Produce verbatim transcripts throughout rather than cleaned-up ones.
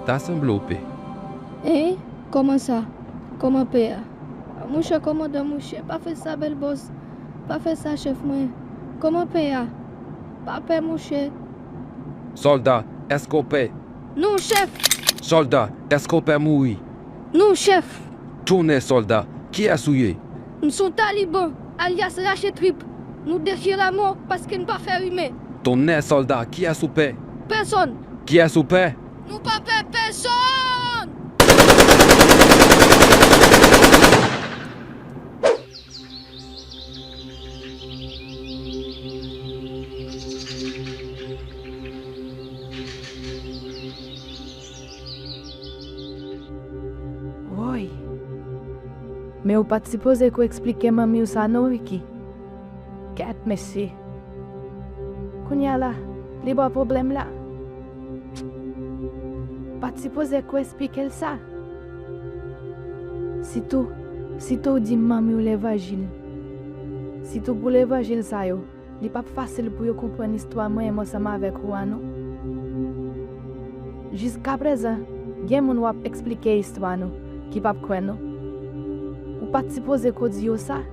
Ta sanble w pè. Hein? Kòman sa? Kòman pè a? Monchè kòmandan monchè, pa fè sa bèl bòs. Pa fè sa chèf mwen. Kòman pè a? Pa pè monchè. Sòlda, èske w pè? Non chèf! Sòlda, èske w pè mouri? Non chèf! Tounen sòlda, kiyès ou ye? M s on taliban, alyas rache trip. Nou defye lamò paske n pa fè rimè. Tonnè sòlda, kiyès ou pè? Pèsòn! Kiyès ou pè? Nou pa pè pèsonn! Woy! Men ou pa t sipoze ko eksplike manmi w sa non Ricky. Kèt mesye. Kounye a la, li ba w pwoblèm la. Pa t sipoze ko eksplike l sa. Sitou, sitou w di manmi w levanjil. Sitou pou levanjil sa yo, li p ap fasil pou yo konprann istwa mwen menm ansanm avèk ou a non. Jiskaprezan, gen moun w ap eksplike istwa nou ki p ap kwè non. Ou pa t sipoze ko di yo sa.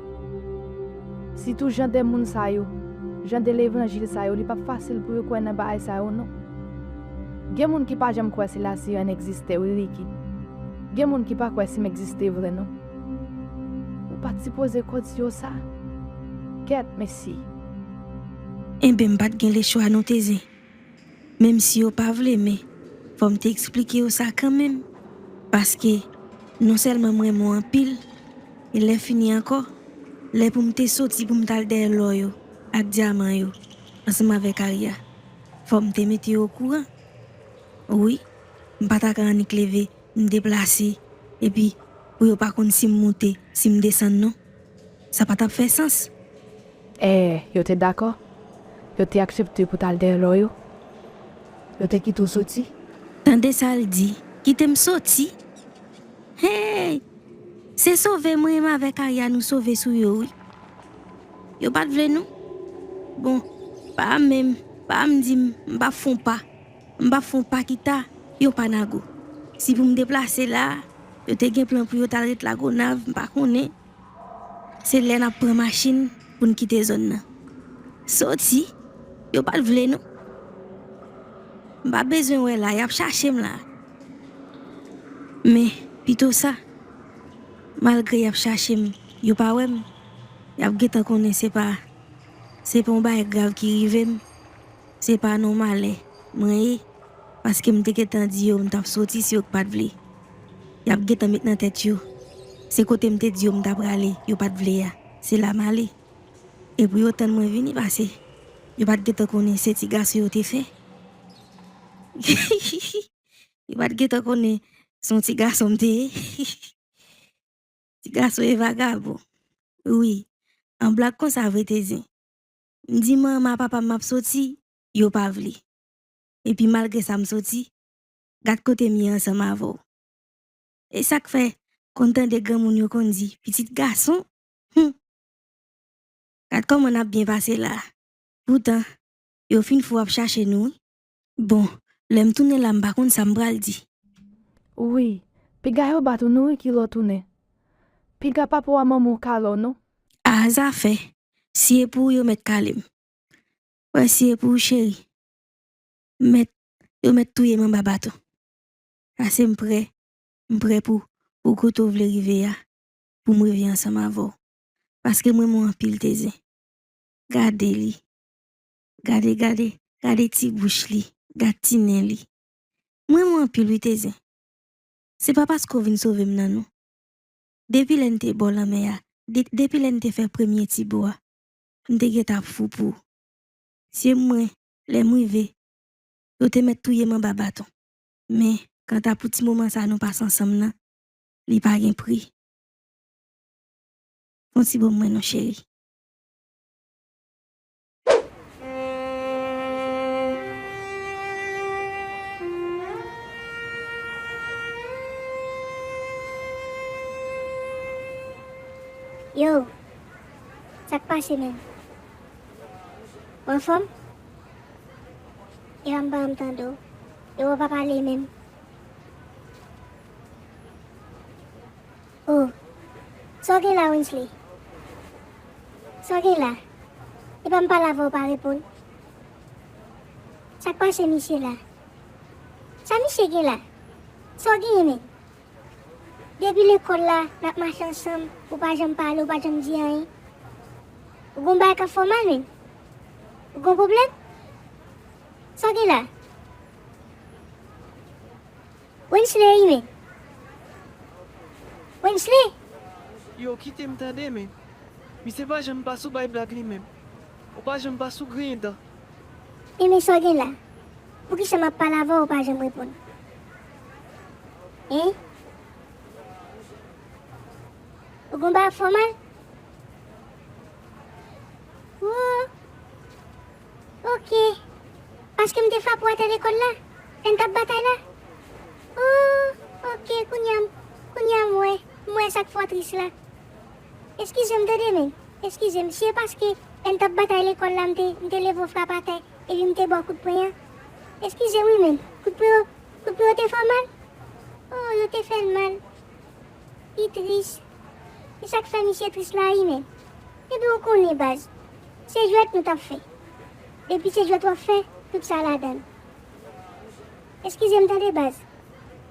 Sitou jan de moun sa yo, jan de levanjil sa yo, li p ap fasil pou yo kwè nan bagay sa yo non. Gen moun ki pa janm kwè si Lasirèn egziste wi Ricky. Gen moun ki pa kwè si m egziste vre non. Ou pa t sipoze ko di yo sa. Kèt mesye. Enben m pa t gen lechwa non Tezin. Menm si yo pa vle men fò m te eksplike yo sa kanmenm. Paske non sèlman m renmen w anpil, e lè fini ankò, lè pou m te soti pou m t al dèyè lò yo ak dyaman yo ansanm avèk Arya, fò m te mete yo okouran. Wi, m pa ta ka annik leve, m deplase, epi pou yo pa konn si m moute, si m desann non. Sa pa t ap fè sans. Ee, yo te dakò? Yo te aksepte pou t al dèyè lò yo? Yo te kite w soti? Tande sa l di, kite m soti? Hey! Se sove mwen menm avèk Arya nou sove sou yo wi. Yo pa t vle nou. Bon, pa menm, pa m di m, m p ap fè on pa. M p ap fè on pa kita, yon pa nago. Si pou m deplase la, yo te gen plan pou yo t al ret Lagonav, m pa konnen. Se lè n ap pran machin pou n kite zòn nan. Soti? Yo pa t vle non. M pa bezwen wè la, y ap chache m la. Men, pito sa, malgre y ap chache m, yo pa wè m. Y ap gentan konnen se pa, se pa yon bagay grav ki rive m. Se pa nan yon malè mwen ye. Paske m te gentan di yo m t ap soti si yo pa t vle. Y ap gentan met nan tèt yo. Se kote m te di yo m ta prale, yo pa t vle a. Se la m ale. E pou yo tann mwen vini pase yo pa t gentan konnen se ti gason yo te fè. Yo pa t gentan konnen se yon ti gason m te ye. Ti gason e vagabon. Wi, an blag konsa vre Tezin. M di manman papa m m ap soti, yo pa vle. Epi malgre sa m soti, gad kote m ye ansanm avè w. E sa k fè konn tande granmoun yo konn di pitit gason? Hum! Gad kòman n ap byen pase la. Poutan, yo fin fou ap chache nou wi. Bon, lè m tounen la m pa konn sa m pral di. Wi, piga yo bat ou non wi ki lè w tounen. Piga papa w a manman w kale w non. A zafè, si e pou ou yo mèt kale m. Wè si e pou ou cheri. Mèt, yo mèt touye m anba baton. Pase m prè, m prè pou, pou kote w vle rive a, pou m rive ansanm avè w. Paske m renmen w anpil Tezin. Gade li. Gade, gade, gade ti bouch li, gad ti nen li. M renmen w anpil wi Tezin. Se pa paske w vin sove m nan non. Depi lè n te bò lanmè a, de, depi lè n te fè premye ti bò a, m te gentan ap fou pou ou. Se mwen, lè m rive, yo te mèt touye m anba baton. Men, kanta pou ti moman sa nou pase ansanm nan, li pa gen pri. Fè yon ti bon mwen non cheri. Yo, sa k pase menm? Ou anfòm? Epa m pa janm tande w. Epa w pa pale menm. Sa w gen la, Wensley? Sa w gen la? Epa m pale avè w, w pa reponn. Sa k pase misye la? Sa misye gen la? Sa w genyen, menm? Depi lekòl la, n ap mache ansanm, ou pa janm pale, ou pa janm di anyen. Ou gon bagay k ap fè w mal, menm? Ou gon pwoblèm? Sa w gen la? Wensley, wi, menm. Wensley! Yo, kite m tande, menm. Misye pa janm pa sou bay blag li menm. Ou pa janm pa sou griyen dan. Enben, sa w gen la? Poukisa m ap pale avè w, ou pa janm reponn? Hein? Ou gon bagay k fè w mal? Oh! Ok. Paske m te frape w atè lekòl la, lè n t ap batay la? Oh, ok, kounye a, kounye a m wè, m wè sa k fè w tris la. Eskize m tande, menm. Eskize m. Si e paske lè n t ap batay lekòl la, m te, m te leve w frape atè, epi m te ba w kout pwen an. Eskize m wi, menm. Kout pwen yo, kout pwen yo te fè w mal? Oh, yo te fè l mal. Li tris. E sa k fè misye tris la, wi, menm. Epi w konnen, baz. Se jwèt nou t ap fè. Depi se jwèt w ap fè, tout sa ladan l. Eskize m tande, baz.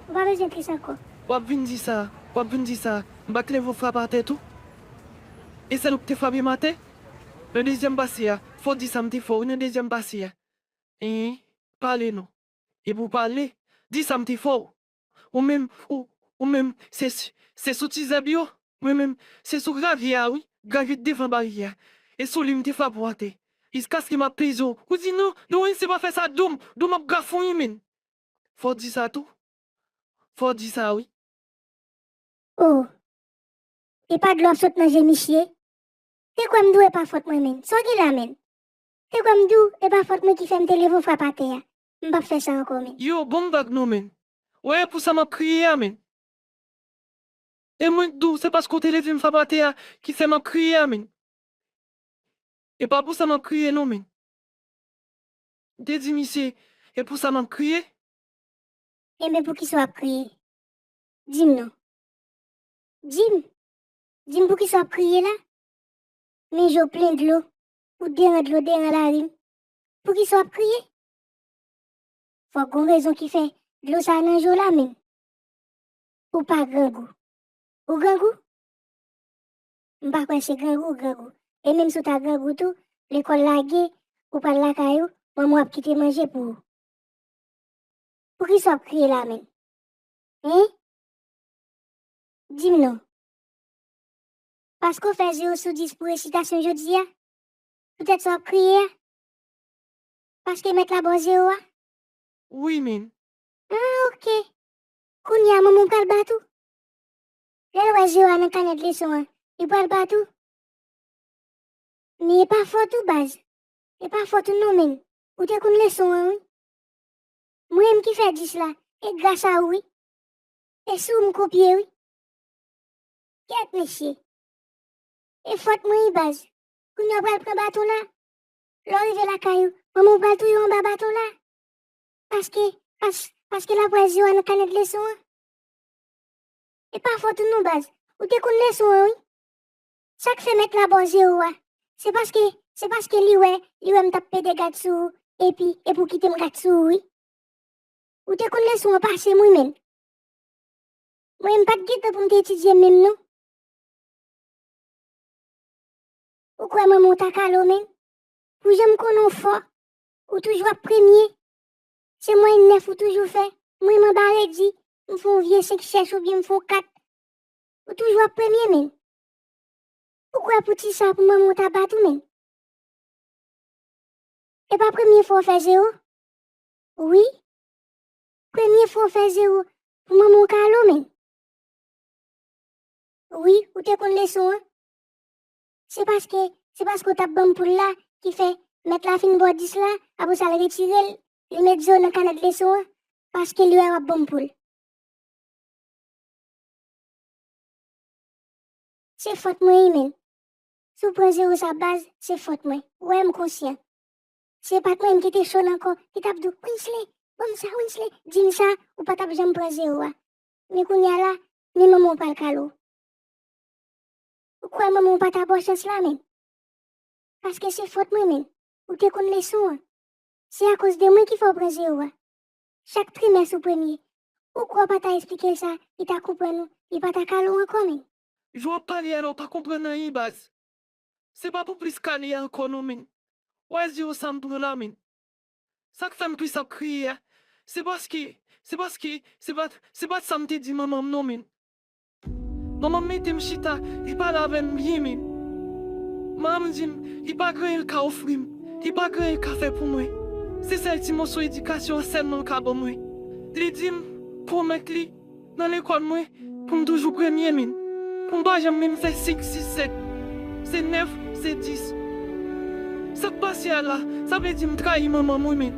Ou pa bezwen tris ankò. W ap vin di sa, w ap vin di sa. M pa t leve w frape atè tou? E sèl ou k te frape m atè? Nan dezyèm pase a, fò w di sa m te fè w wi nan dezyèm pase a. Hein? Pale non. Epi w pale, di sa m te fè w. Ou menm, ou, ou menm, se, se sou ti zèb yo. Mwen menm, se sou gravye a wi. Gravye t devan baryè a. E sou li m te frape w atè. Jiskaske m ap peze w. Ou di non, non, Wensley pa fè sa, Doum, Doum ap grafouyen, menm. Fò w di sa tou. Fò w di sa wi. Oh. E pa dlo ap sot nan je misye? Te kwè m di w e pa fòt mwen, menm. Sa w gen la, menm? Te kwè m di w e pa fòt mwen ki fè m te leve w frape atè a? M p ap fè sa ankò, menm. Yo, ban m vag non, menm. Ou wè, e pou sa m ap kriye a, menm. E mwen k di w, se paske w te leve m frape atè a ki fè m ap kriye a, menm. E pa pou sa m ap kriye non, menm. M te di misye, e pou sa m ap kriye? Enben, poukisa w ap kriye? Di m non. Di m. Di m poukisa w ap kriye la? Men je w plen dlo. Ou deran dlo, deran larim. Poukisa w ap kriye? Fòk gon rezon ki fè dlo sa nan je w la menm. Ou pa grangou. Ou grangou? M pa kwè se grangou ou grangou. E menm si w ta grangou tou, lekòl lage, ou pral lakay ou, manman w ap kite manje pou ou. Poukisa w ap kriye la menm? Hein? Di m non. Paske w fè zewo sou dis pou resitasyon jodi a? Poutèt sa w ap kriye a? Paske mèt la ba w zewo a? Wi, menm. Ah, ok. Kounye a, manman w pral bat ou. Lè l wè zewo a nan kanèt leson an, li pral bat ou. Men e pa fòt ou, baz. E pa fòt ou non, menm. Ou te konn leson an, wi. Mwen menm ki fè dis la, e gras a ou, wi. E sou ou m kopye, wi. Kèt, mesye. E fòt mwen, wi, baz. Kounye a w pral pran baton la. Lè w rive lakay ou, manman w pral touye w anba baton la. Paske, pas, paske l ap wè zewo a nan kanèt leson an. E pa fòt ou non, baz. Ou te konn leson an, wi. Sa k fè mèt la ba w zewo a? Se paske, se paske li wè, li wè m t ap pede gad sou ou, epi, epi w kite m gad sou ou, wi. Ou te konn leson an pase m, wi, menm. Mwen, m pa t gen tan pou m te etidye menm, non. Ou kwè manman w ta kale w menm? Pou jan m konnen w fò, ou toujou ap premye. Se mwayèn nèf ou toujou fè. Mwen, m anba redi, m fè yon vye senk chèch oubyen m fè yon kat. Ou toujou ap premye, menm. Ou kwè pou ti sa pou manman w ta bat ou, menm? E pa premye fwa w fè zewo? Wi. Premye fwa w fè zewo pou manman w kale w, menm. Wi, ou te konn leson an. Se paske, se paske w t ap ban m poul la ki fè mèt la fin ba w dis la, apre sa l retire l, li met zewo nan kanèt leson an, paske li wè w ap ban m poul. Se fòt mwen, wi, menm. Si w pran zewo sa, baz, se fòt mwen. Ou wè, m konsyan. Si e pa t mwen, m ki te cho nan kò, ki t ap di w, Wensley, ban m sa, Wensley, di m sa, ou pa t ap janm pran zewo a. Men kounye a la, men manman w pral kale w. Ou kwè manman w pa ta ba w chans la menm? Paske se fòt mwen menm. Ou te konn leson an. Se akoz de mwen ki fè w pran zewo a. Chak trimès ou premye, ou kwè w pa ta esplike l sa, li ta konprann ou, li pa ta kale w ankò menm. Jan w ap pale a la, w pa konprann anyen, baz. Se pa pou plis kale ankò non, menn. W wè zewo sa m pran la, menn. Sa k fè m plis ap kriye a, se paske, se paske, se pa, se pa t sa m te di manman m non, menn. Manman m mete m chita, li pale avè m byen, menn. Manman m di m, li pa gen anyen l ka ofri m, li pa gen anyen l ka fè pou mwen. Se sèl ti moso edikasyon an sèlman l ka ban mwen. Li di m, pwomèt li, nan lekòl mwen, pou m toujou premye, menn. Pou m pa janm menm fè senk, sis, sèt. Se nèf, se dis. Sa k pase a la, sa vle di m trayi manman m, wi, menn.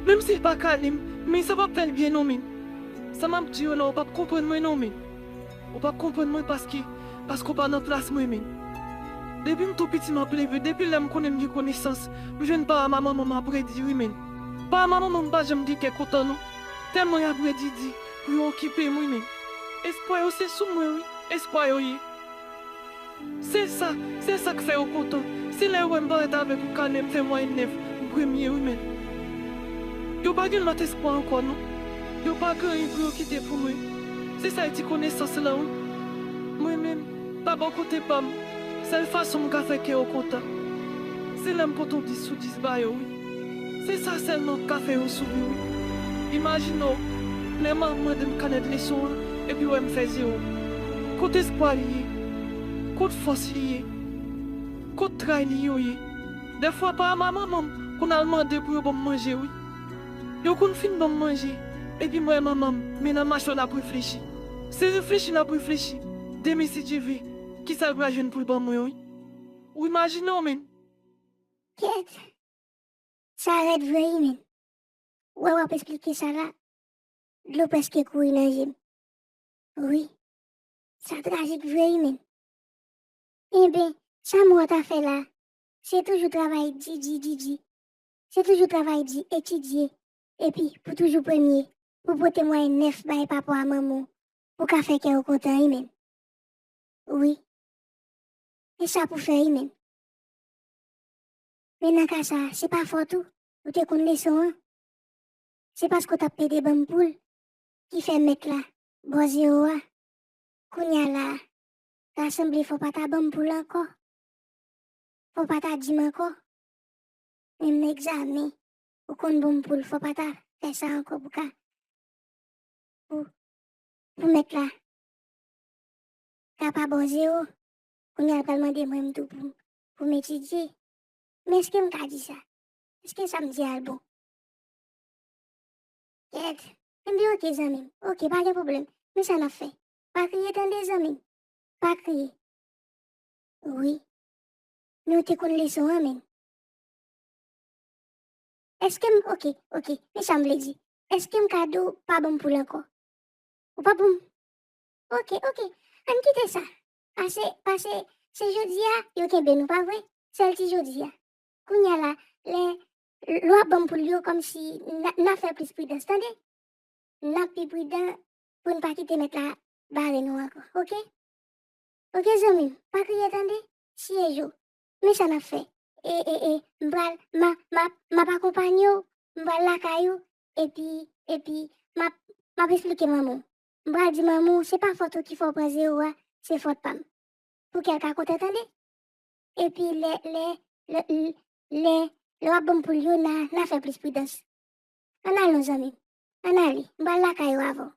Menm si l pa kale m, men sa p ap fè l byen, non, menn. Sa m ap di yo la, w p ap konprann mwen, non, menn. Ou p ap konprann mwen paske, paske w pa nan plas mwen, menn. Depi m tou piti, m ap leve. Depi lè m konnen m gen konesans, m jwenn pa a manman m ap redi, wi, menn. Pa a manman m pa janm gen kè kontan, non. Tèlman y ap redi di pou yo okipe m, wi, menn. Espwa yo se sou mwen, wi. Espwa yo ye. Se sa, se sa k fè yo kontan. Se lè yo wè m parèt avèk yon kanè, m fè mwayèn nèf, m premye, wi, menn. Yo pa gen lòt espwa ankò, non. Yo pa gen anyen pou yo kite pou mwen. Se sèl ti konesans lan, wi. Mwen menm, pa bò kote pa m, sèl fason m ka fè kè yo kontan, se lè m pote yon dis sou dis ba yo, wi. Se sa sèlman k ka fè yo souri, wi. Imajine w, lè m ap mande m kanèt leson an, epi wè m fè zewo. Kot espwa li ye? Kot fòs li ye? Kot tray li yo ye? Dèfwa pa manman m konn al mande pou yo ban m manje, wi. Yo konn fin ban m manje, epi m wè manman m, men nan machò l ap reflechi. Se reflechi l ap reflechi, demen si Dye vle, kisa l pral jwenn pou l ban mwen, wi. Ou imajine w, menn. Kèt! Sa rèd vre wi, menn. Wè w ap esplike sa la, dlo prèske kouri nan je m. Wi, sa trajik vre wi, menn. Enben, sa m wè w ta fè la, se toujou travay di, di, di, di. Se toujou travay di, etidye, epi pou toujou premye, pou pote mwayèn nèf bay papa w a manman w, pou ka fè kè yo kontan wi, menn. Wi. E sa pou fè wi, menn. Men nan ka sa a, se pa fòt ou, ou te konn leson an. Se paske w t ap plede ban m poul ki fè mèt la ba w zewo a. Kounye a la a, ta sanble fò w pa ta ban m poul ankò. Fò w pa ta di m ankò. Menm nan egzamen, ou konn ban m poul, fò w pa ta fè sa ankò pou ka, pou, pou mèt la ka pa ba w zewo. Kounye a l pral mande mwen m tou pou, pou m etidye. Men èske m ka di sa? Èske sa m di a l bon? Kèt. Enben oke zanmi m. Oke, pa gen pwoblèm. Men sa n ap fè. Pa kriye tande zanmi m. Pa kriye. Wi. Men w te konn leson an, menn. Èske m, oke, oke, men sa m vle di. Èske m ka di w pa ban m poul ankò? Ou pa ban m? Oke, oke, ann kite sa. Pase, pase, se jodi a, yo kenbe nou, pa vre? Sèl ti jodi a. Kounye a la, lè, lè w ap ban m poul yo, kòmsi n a, n a fè plis pridans, tande? N ap pi pridan pou n pa kite mèt la bare nou ankò, oke? Oke, zanmi m, pa kriye tande, siye je w. Men sa n ap fè. E, e, e, m pral, m a, m a, m ap akonpanye w, m pral lakay ou, epi, epi, m ap, m ap esplike manman w. M pral di manman w, se pa fòt ou ki fè w pran zewo a, se fòt pa m. Pou kè l ka kontan tande. Epi lè, lè, lè, lè, lè w ap ban m poul yo, n a, n a fè plis pridans. Ann al non zanmi m. Ann ale. M pral lakay ou avè w.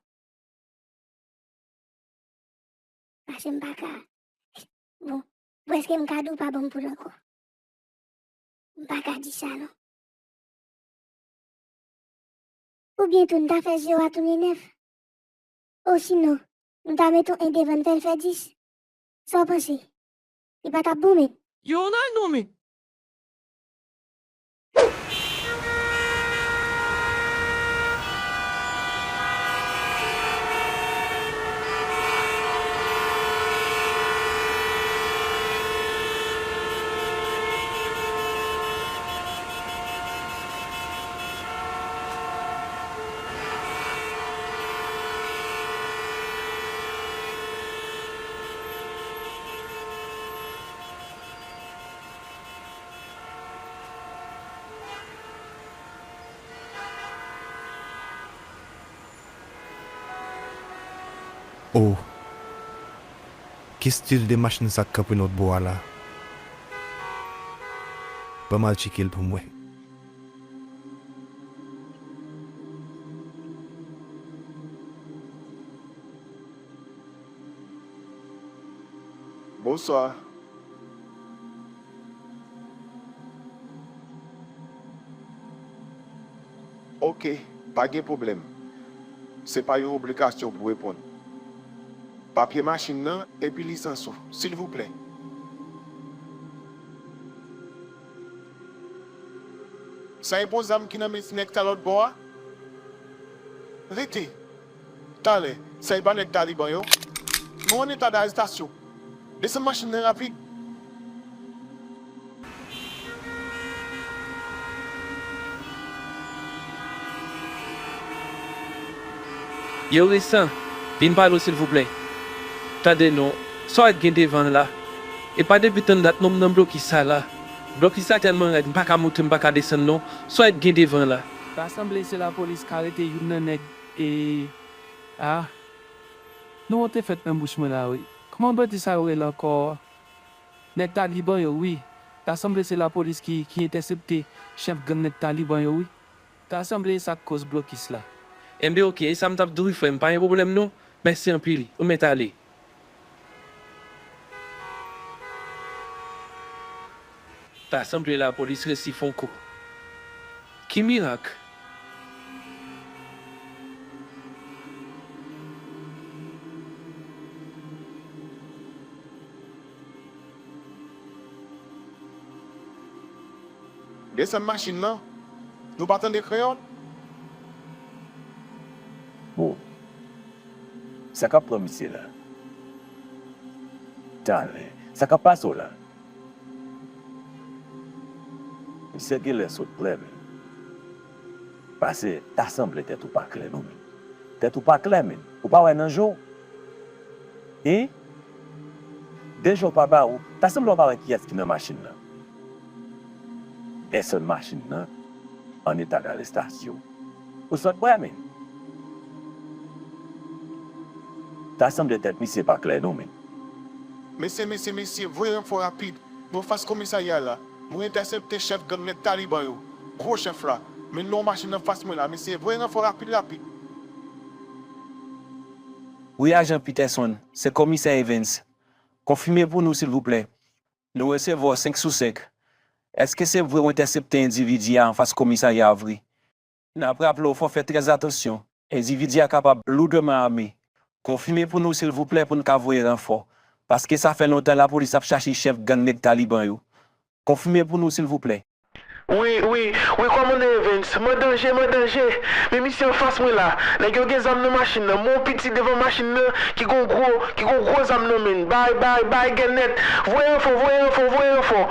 Paske m pa ka. Bon, bon, èske m ka di w pa ban m poul ankò? M pa ka di sa non. Oubyen tou, n ta fè zewo a tounen nèf. Osinon, nou ta met yon en devan n fè l fè dis. Sa w panse? Li pa t ap bon menm. Yo, ann al non, men. Oh, ki stil de machin sa k kanpe lòt bò a la? Ban m al tcheke l pou m wè. Bonswa. Oke, pa gen pwoblèm. Se pa yon obligasyon pou reponn. Papye machin nan epi lisans ou, silvouplè. Sa e bon zam ki nan men ti nèg sa lòt bò a? Rete! Talè, sa e pa nèg Taliban yo? Nou an eta darestasyon. Desann machin nan rapid. Yo, Resan, vin pale w silvouplè. Tande non, sa w wè k gen devan la? E pa depi tann dat non m nan blokis sa la. Blokis la tèlman rèd, m pa ka moute, m pa ka desann non. Sa w wè k gen devan la? Ta sanble se lapolis k arete youn nan nèg, e, a, non an te fèt nan bouch mwen la wi. Kòman bandi sa yo rele ankò? Nèg Taliban yo, wi. Ta sanble se lapolis ki, ki entèsepte chèf gang nèg Taliban yo, wi. Ta sanble e sa k koz blokis la. Enben, oke, e sa m t ap di w wi, frè m, pa gen pwoblèm non. Mèsi anpil, ou mèt ale. Ta sanble lapolis resi fè yon kou. Ki mirak! Desann machin nan. Nou pa tande kreyòl? Bon. Sa k ap pran misye la? Talè. Sa k ap pase w la? Misye genlè sot klè, men. Paske ta sanble tèt ou pa klè non, men. Tèt ou pa klè, men. Ou pa wè nan je w? Hen? De je w pa ba ou, ta sanble w pa wè kiyès ki nan machin nan. Pèsòn machin nan an eta darestasyon. Ou sot bwè, men. Ta sanble tèt misye pa klè non, men. Mesye, mesye, mesye, voye ranfò rapid. Nou anfas komisarya la. Nou entèsepte chèf gang nèg Taliban yo. Gwo chèf la. Men l nan yon machin anfas mwen la, mesye. Voye ranfò rapid, rapid. Wi, ajan Peterson, se komisè Evans. Konfime pou nou, silvouplè. Nou resevwa w senk sou senk. Èske se vre w entèsepte endividi a anfas komisarya a vre? N ap raple w fò w fè trè atansyon. Endividi a kapab loudman ame. Konfime pou nou, silvouplè, pou n ka voye ranfò. Paske sa fè lontan lapolis ap chache chèf gang nèg Taliban yo. Konfime pou nou, silvouplè. Wi, wi, wi, kòmandan Evans, m an danje, m an danje. Men misye anfas mwen la. Nèg yo gen zam nan machin nan. Men yon piti devan machin nan ki gon gwo, ki gon gwo zam nan men l. Bay, bay, bay, gènèt. Voye ranfò, voye ranfò, voye ranfò.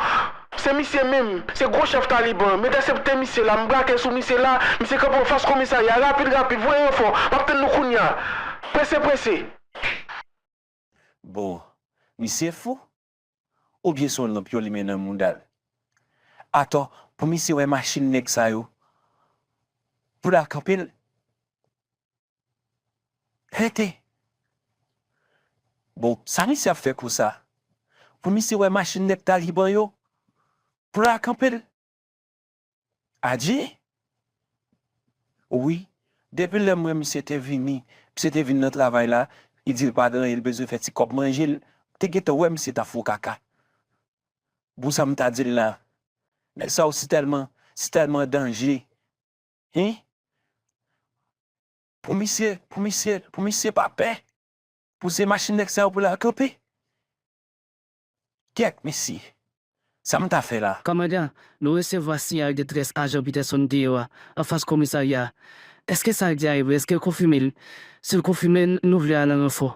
Se misye menm, se gwo chèf Taliban. M entèsepte misye la, m brake sou misye la, misye kanpe anfas komisarya, rapid, rapid, voye ranfò, m ap tann nou kounya. Prese, prese. Bon, misye fou? Oubyen se yon lanp yo limen nan mouda l? Atò, pou misye wè machin nèg sa yo, pou l al kanpe l? Rete! Bon, sa misye ap fè konsa? Pou misye wè machin nèg Taliban yo, pou l al kanpe l? Adje! Wi, depi lè m wè misye te vini, misye te vin nan travay la, li di l pa gen anyen, li bezwen fè ti kòb manje, l te gentan wè misye t ap fè kaka. Bon, sa m ta di l la? Nèg sa yo si tèlman, si tèlman danje. Hen? Pou misye, pou misye, pou misye pa pè. Pou se machin nèg sa yo pou l al kanpe. Kèk, mesye. Sa m ta fè la? Kòmandan, nou resevwa siyal detrès ajan Peterson deyò a, anfas komisarya a. Èske sa l di a ye vre? Èske l konfime l? Si l konfime, n-, nou vle al an ranfò.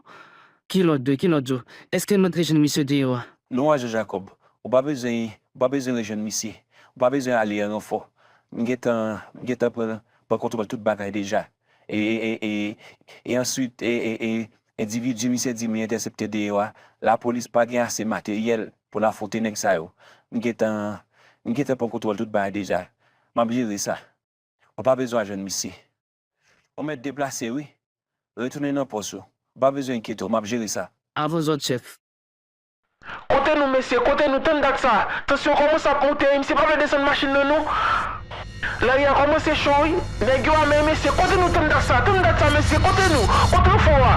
Ki lòd yo? Ki lòd yo? Èske n antre jwenn misye deyò a? Non, ajan Jacob. Ou pa bezwen, ou pa bezwen rejwenn misye. Ou pa bezwen ale an ranfò. M gentan, m gentan pran, pran kontwòl tout bagay deja. E, e, e, e, e answit, e, e, e, endividi misye di m li entèsepte deyò a, lapolis pa gen ase materyèl pou l afwonte nèg sa yo. M gentan, m gentan pran kontwòl tout bagay deja. M ap jere sa. Ou pa bezwen al jwenn misye. Ou mèt deplase wi. Retounen nan pòs ou. Pa bezwen enkyete w, m ap jere sa. Avan zòt, chèf. Kote nou, mesye? Kote nou? Tann dat sa. Tansyon kòmanse ap monte, misye pa vle desann machin nan, non. Lari a kòmanse cho, wi. Nèg yo a, men mesye, kote nou? Tann dat sa. Tann dat sa, mesye. Kote nou? Kote nou fò a?